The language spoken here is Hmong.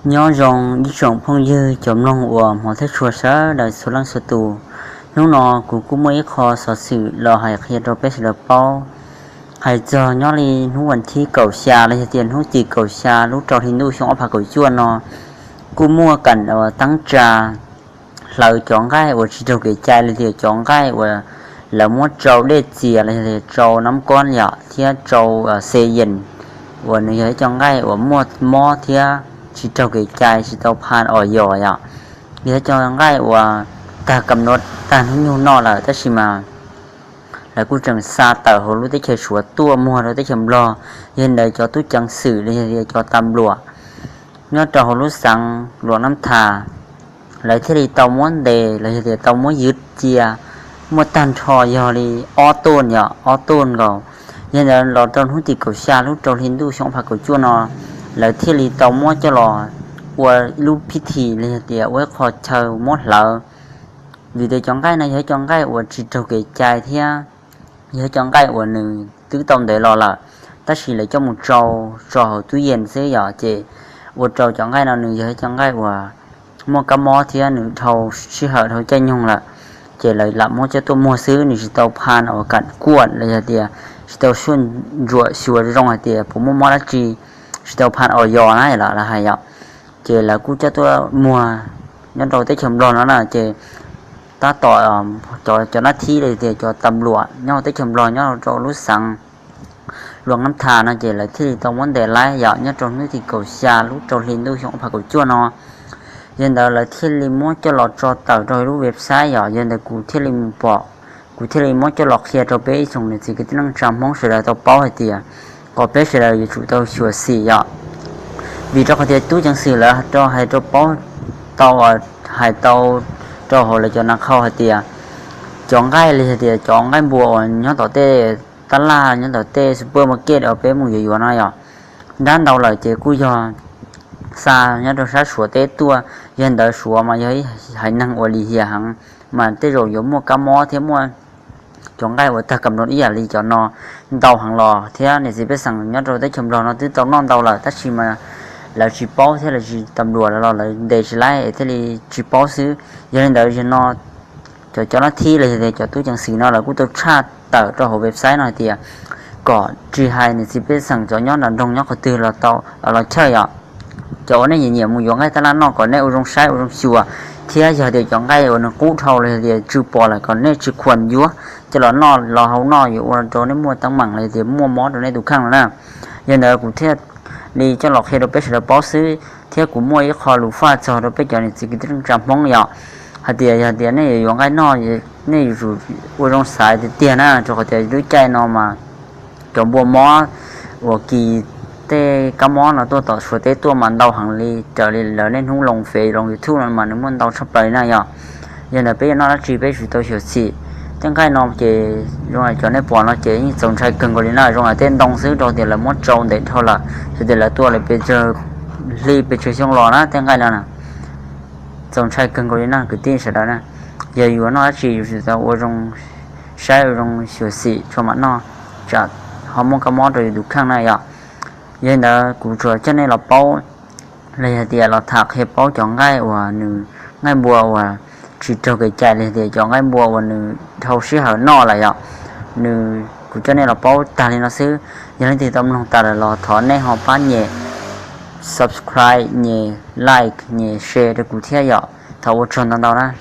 Nyob zoo ib tsoom phooj ywg cov mloog uas hmov thiab tshua sawv daws txhua leej txhua tus. Hnub no kuv kuj muaj ib qho xov xwm los hais qhia rau peb sawv daws paub, hais txog nyob li hnub vas thib kaum xya los yog tias hnub tim kaum xya lub rau hli ntuj xyoo ob phav kaum cuaj no, kuj muaj kam uas teeb tsa hlawv cov nqaij uas tsis raug kev cai los tias cov nqaij uas lawv muab tsau dej txias los yog tias tsau nab kob yom thiab tsau xe yees, uas nws yog ib co nqaij uas muaj mob thiab tsis raug kev cai, tsis tau pha os yos yom. Yog ib co nqaij uas tag kam no, tag hnub nyoog no lawm, tab sis mas lawv kuj tseem xa tawm hauv lub teb chaws Suav tuaj muag rau teb chaws Nplog. Yog li ntawd cov tub ceev xwm los yog tias cov tas npluam nyob rau hauv lub xeev Luam Nab Thas, lawv thiaj li tau muab ntes los yog tias tau muab ywv cia muaj tag nrho yog li ob tuj yom, ob tuj nkaus. Yog li ntawd los rau hnub tim kaum xya lub rau hli ntuj xyoo ob phav kaum cuaj no, lawv thiaj li tau muab coj los ua ib lub phib thi los yog tias ua ib qho chaw muab hlawv. Vim tias cov nqaij no yog ib co nqaij uas tsis raug kev cai thiab yog ib co nqaij uas nws twb tau ntev los lawm, tab sis lawv coj mus tsau tso hauv tub yees xwb yom, ces ua rau cov nqaij no nws yog ib co nqaij uas muaj kab mob thiab nws dhau sij hawm dhau caij nyoog lawm. Ces lawv lam muab coj tuaj muag xwb, nws tsis tau pha uas kam kuaj los yog tias tsis tau suaj ntsuam xyuas zoo hais tias puas muaj mob dab tsi, tsis tau pha os yos na lawv hais yom. Ces lawv kuj coj tuaj muag nyob rau teb chaws Nplog no na, ces tab tom cov nab thib los tias cov tas npluam nyob teb chaws Nplog nyob rau lub xeev Luam Nab Thas no ces lawv thiaj li tau muab ntes laib yom nyob rau hnub tim kaum xya lub rau hli ntuj xyoo ob phav kaum cuaj no. Yog li ntawd lawv thiaj li muab coj los tso tawm rau lub website yom. Yog li ntawd kuv thiaj li mus pom, kuv thiaj li muab coj los qhia rau peb ib tsoom niam txiv kwv tij neej tsa Hmoob sawv daws tau paub hais tias kom peb sawv daws yuav tsum tau xyuam xim yom. Vim rau qhov tias tub ceev xwm lawv rau hais rau paub tau, hais tau rau hauv lawv cov nas khau hais tias cov nqaij li hais tias cov nqaij npua uas nyob tom tej tab laj, nyob tom tej supermarket uas peb mus yuav yuav no yom, nrab ntau lawm ces kuj yog xa nyob rau sab Suav teb tuaj. Yog li ntawd Suav mas yog ib haiv neeg uas lim hiam heev, mas tej zaum yuav muaj kab mob thiab muaj cov nqaij uas tag kam no ib yam li cov no ntau heev los thiab. Niam txiv pej xeem nyob rau teb chaws Nplog no twb tau noj ntau lawm, tab sis mas lawv tsis paub thiab lawv tsis tas npluam los lawv ntes tsis laib es thiaj li tsis paub xwb. Yog li ntawd zaum no cov cov nab thib los yog tias cov tub ceev xwm no lawv kuj tau tshaj tawm rau hauv website no hais tias kom tsis hais niam txiv pej xeem cov nyob nram nroog nyob qhov twg los tau los chawj yom. Cov uas nej nyiam nyiam mus yuav nqaij tab laj noj kom nej ua zoo saib ua zoo xyuas, thiab yog tias cov nqaij uas nws qub dhau los yog tias tsw pom lawm kom nej tsis khuam yuav coj los noj los hau noj, yuav ua rau nej muaj teeb meem los yog tias muaj mob rau nej tus kheej no na. Yog li ntawd kuv thiaj li coj los qhia rau peb sawv daws paub xwb, thiab kuv muaj ib qho lus faj txog rau peb cov niam txiv kwv tij neej tsa Hmoob yom, hais tias yog tias nej yuav yuav nqaij noj, nej yuav tsum ua zoo xaiv tiag tiag na, rau qhov tias lub caij no mas cov npua mob uas kis tej kab mob no tuaj tom Suav teb tuaj mas ntau heev li, raws li lawv niaj hnub loo Face loo YouTube no mas nws muaj ntau tshaj plaws li na yom. Yog li ntawd peb yuav noj dab tsi peb tsum tau xyuam xim. Tej nqaij no ces zoo li cov nej pom no ces yeej txaus ntshai kawg nkaus li na, zoo li tej ntoo xwb rau tias lawv muab tsau ntev dhau lawm, xyov tias lawv tua lawv pes tsawg hli pes tsawg xyoo los na tej nqaij no na. Txaus ntshai kawg nkaus li na kwv tij sawv daws na. Yog yuav noj dab tsi yuav tsum tau ua zoo saib ua zoo xyuam xim tso mam noj, tsam ho muaj kab mob rau yus tus kheej na yom. Yog li ntawd kuv tsuas coj nej los paub los yog tias los tham qhia paub cov nqaij uas nws, nqaij npua uas tsis raug kev cai los yog tias cov nqaij npua uas nws dhau sij hawm noj lawm yom. Nws, kuv coj nej los paub tag li no xwb. Yog leej twg tau mloog tas lawm los thov nej ho pab nyem subscribe, nyem like, nyem share rau kuv thiab yom. Thov ua tsaug ntau ntau na.